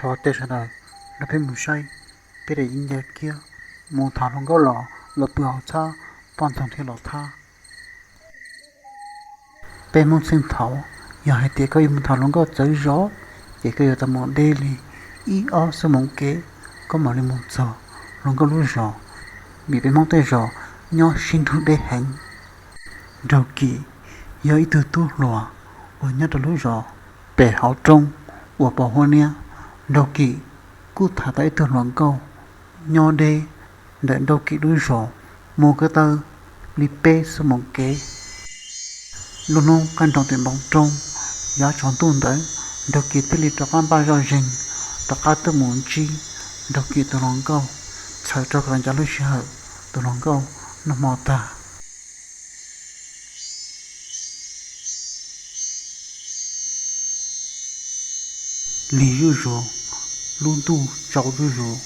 Thov caw sawv daws nrog peb mus saib, peb daim yeeb ncaws kiag mus thov hluas nkauj los los pw hauv txhab, poj ntxoog thiaj los thab. Peb Hmoob txheej thaud, yog hais tias koj yuav mus thov hluas nkauj txawv zos, ces koj yuav tau mus deb li ib ob xuab moos kev, koj mam li mus txog hluas nkauj lub zos, vim peb Hmoob tej zos nyob sib nrug deb heev. Nraug Kim yog ib tug tub hluas uas nyob rau lub zos pem hauv roob uas pos huab niab. Nraug Kim kuj tham tau ib tug hluas nkauj nyob deb ntawm Nraug Kim lub zos, mus ko taw li peb xuab moos kev. Lub hnub qaij nroos tim npoo roob, yav tsaus ntuj ntawd, Nraug Kim thiaj li rov qab npaj zoj zeeg, rov qab tuaj mus ntsib Nraug Kim tus hluas nkauj, txhawm rau kom ncav lub sij hawm tus hluas nkauj noj hmo tag. Lig zuj zus, lub ntuj tsaus zuj zus,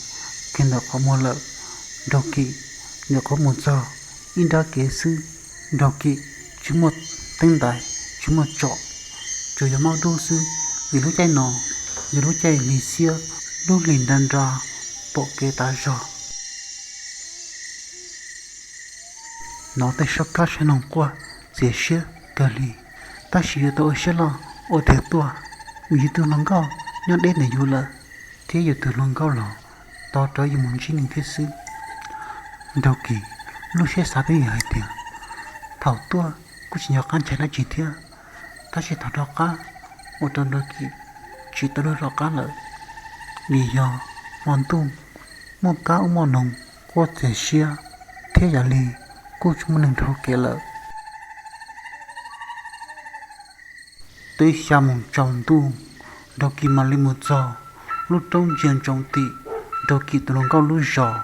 kiag ntawm qhov muag lawm, Nraug Kim nyuam qhuav mus txog ib nrab kev xwb. Nraug Kim tsis muaj teeb ntais, tsis muaj tsom, tsuas yog maub dub xwb, vim lub caij no yog lub caij lig xiab, lub hlis nra nra, pom kev tas zog. Hnov tej suab kab sab noog quaj txias siab kawg li, tab sis yuav tau ua siab loj ua tiag tuaj, vim yus tus hluas nkauj nyob deb ntawm yus lawm, thiab yus tus hluas nkauj los tos rov yus mus ntsib nws thiab xwb. Nraug Kim lub siab xav twb yog hais tias thaum tuaj kuj tsis nco qab ntshai dab tsi thiab, tab sis thaum rov qab ua rau Nraug Kim tsis tau luag rov qab lawm, vim yog hmo ntuj muaj kab ub muaj noog quaj txias siab, thiab yam li kuj tsis muaj neeg dhau kev lawm. Twb xya moos tsaus ntuj, Nraug Kim mam li mus txog lub roob ntsia ntsoov tim Nraug Kim tus hluas nkauj lub zos.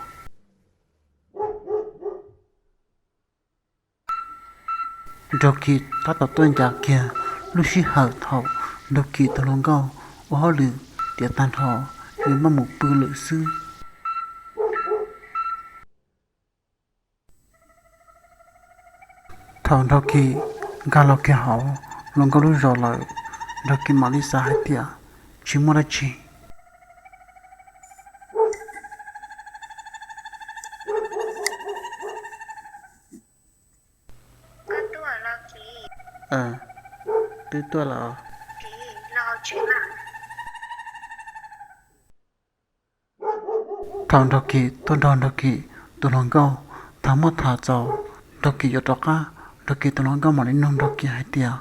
Nraug Kim tab tom tuaj ncav kiag lub sij hawm thaum Nraug Kim tus hluas nkauj ua hauj lwm tiav tag nrho, yuav maj mus pw lawm xwb. Thaum Nraug Kim nkag los kiag hauv hluas nkauj lub zos lawm, Nraug Kim mam li xav hais tias tsis muaj dab tsi. Twb tuaj lawm. Thaum Nraug Kim tuaj nrog Nraug Kim tus hluas nkauj tham muaj tham txaus, Nraug Kim yuav rov qab, Nraug Kim tus hluas nkauj mam li nug Nraug Kim hais tias,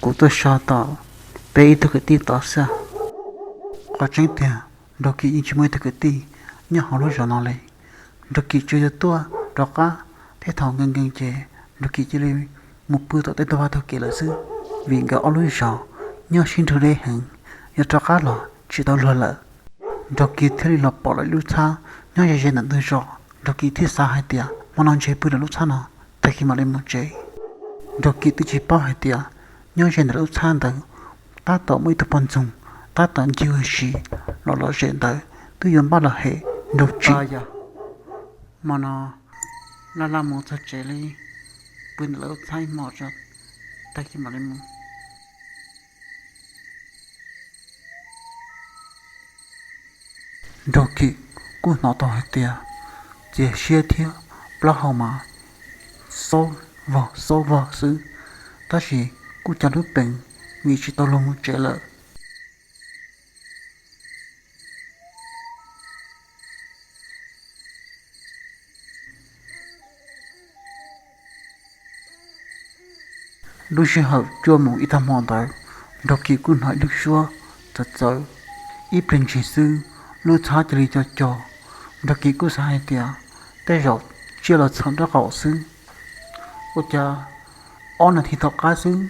kuv tuaj so tom peb ib tug kwv tij tod xwb. Qhov tseeb tiag, Nraug Kim yeej tsis muaj ib tug kwv tij nyob hauv lub zos no li. Nraug Kim tsuas yog tuaj rov qab, thiab thaum nkees nkees ces Nraug Kim cia li mus pw tom tej tug vaj tug kev lawm xwb, vim nkawd ob lub zos nyob sib nrug deb heev, yog rov qab los tsis tau luag lawm. Nraug Kim thiaj li los pom lawv lub txhab nyob ze ze ntawm ntug zos, Nraug Kim thiaj xav hais tias hmo no ntshe pw lawv lub txhab no, tag kis mam li mus tsev. Nraug Kim twb tsis paub hais tias nyob ze ntawm lub txhab ntawd tab tom muaj ib tug poj ntxoog tab tom ncig ua si los lom zem ntawd twb yuav npaj los hem Nraug Kim. Hmo no laj laj mus txog tsev li, pw ntawm lawv lub txhab ib hmo tso, tag kis mam li mus. Nraug Kim kuj hnov tau hais tias txias siab thiab plaub hau mas xob vog xob vog xwb, tab sis kuj cog lub peev vim tsis tau luag mus tsev lawm. Lub sij hawm cuaj moos ib tag hmo ntawd, Nraug Kim kuj hnov ib lub suab txawv txawv. Ib pliag ntshis xwb, lub txhab cia li co co. Nraug Kim kuj xav hais tias tej zaum tsiaj los txhaum nraub qaum xwb. Ua cas ob nas this tom qab xwb,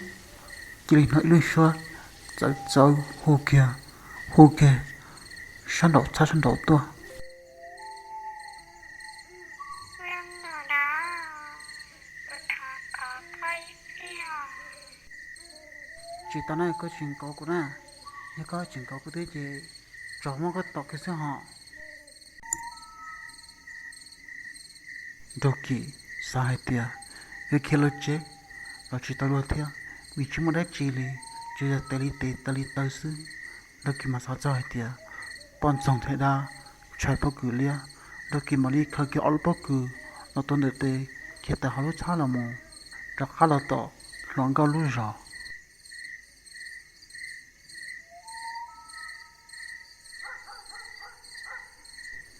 cia li hnov ib lub suab txawv txawv hu kiag, hu kiag sab nraum txhab sab nraum tuaj. Tsis tau na, koj tsis nkaus kuv na. Yog koj tsis nkaus kuv thiab ces tsov muab koj tom kiag xwb ho. Nraug Kim xav hais tias yuav khiav los tsev los tsis tau luag thiab, vim tsis muaj dab tsi li, Tsuas yog tes li tes taw li taw xwb. Nraug Kis mas xav txog hais tias poj ntxoog thiab dab tshais pob kws liab, Nraug Kis mam li khaws kiag ob lub pob kws los tua ntawm tes, khiav tawm hauv lub txhab los mus, rov qab los tom hluas nkauj lub zos.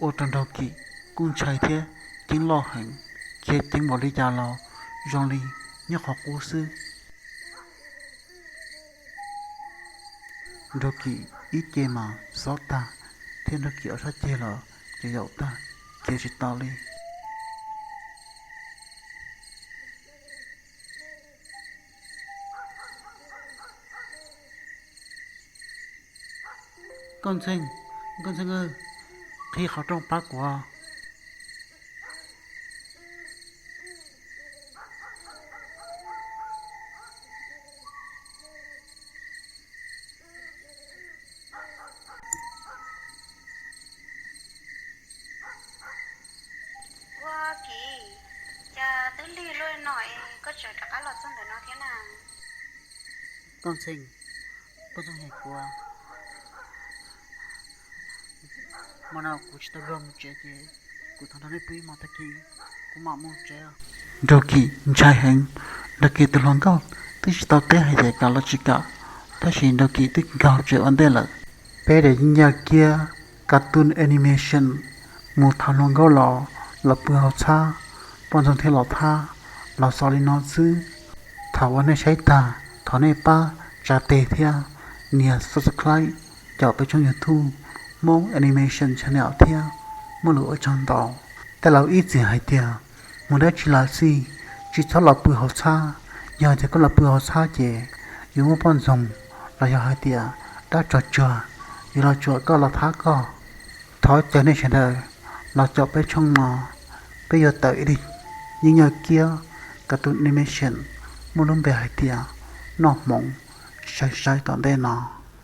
Ua rau Nraug Kis kuj ntshai thiab ceeb loj heev, khiav ceev npaum li cas los zoo li nyob qhov qub xwb. Nraug Kis ib ce mas xob tag, thiab Nraug Kis ob sab ceg los ces yaum tag, khiav tsis tau li. Nkauj Ntxhee, Nkauj Ntxhee, qhib qhov rooj pab kuv. Ua Kis, cas twb lig luaj no es koj tseem rov qab los txog ntawm no thiab na? Nkauj Ntxhee, koj txhob hais kuv, hmo no kuv tsis tau luag mus tsev ces kuv thov nrog nej pw ib hmos tag kis kuv mam mus tsev. Nraug Kis ntshai heev, Nraug Kis tus hluas nkauj twb tsis tau teb hais tias kam los tsis kam, tab sis Nraug Kis twb nkag tsev ua ntej lawm. Peb daim yeeb yaj kiab cartoon animation mus thauj hluas nkauj los, los pw hauv txhab, poj ntxoog thiaj los thab, los xaus li no xwb. Thaum uas nej saib tag thov nej pab tsa tes thiab nias subscribe caum peb tshooj YouTube Hmoob Animation Channel thiab. Muaj lus ua tsaug ntau. Tej laus ib txwm hais tias mus dab tsi los xij tsis txhob los pw hauv txhab, yog tias koj los pw hauv txhab ces yuav muaj poj ntxoog los yog hais tias dab tsog tsuag yuav los tsuam koj los thab koj. Thov caw nej sawv daws los caum peb tshooj no, peb yuav tawm ib daim yeeb yaj kiab cartoon animation muaj lub npe hais tias Noj Hmoov sai sai tom ntej no.